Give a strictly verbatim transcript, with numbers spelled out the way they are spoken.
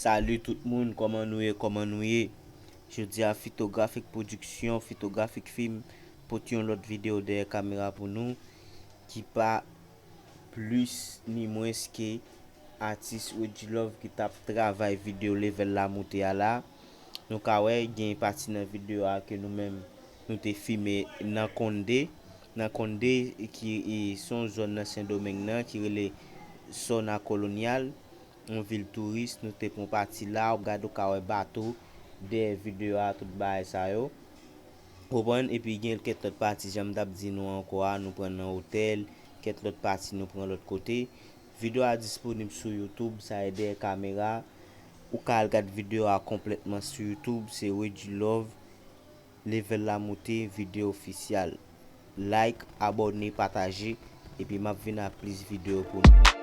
Salut tout moun, kòman nou ye, kòman nou ye? Jodi a Fitografik Pwodiksyon, Fitografik Fim pote yon lòt videyo dèyè kamera pou nou ki pa plis ni mwens ke atis Wedjilove ki t ap travay videyo Level La Moute a la. Nou ka wè gen pati nan videyo a ke nou menm nou te fime nan Konde. Nan Konde ki se yon zòn nan Sendomeng nan ki rele Sòna Kolonyal, yon vil touris, nou te pran pati la, w ap gade w ka wè bato dèyè videyo a, tout bagay sa yo. Konprann? Epi gen kèk lòt pati, jan m t ap di nou ankò a, nou pran nan otèl, kèk lòt pati nou pran lòt kote. Videyo a disponib sou YouTube, sa e dèyè kamera. Ou ka al gad videyo a konplètman sou YouTube, se Wedjilove, Level La Moute, videyo ofisyal. Like, abòne, pataje, epi m ap vin ak plis videyo pou nou.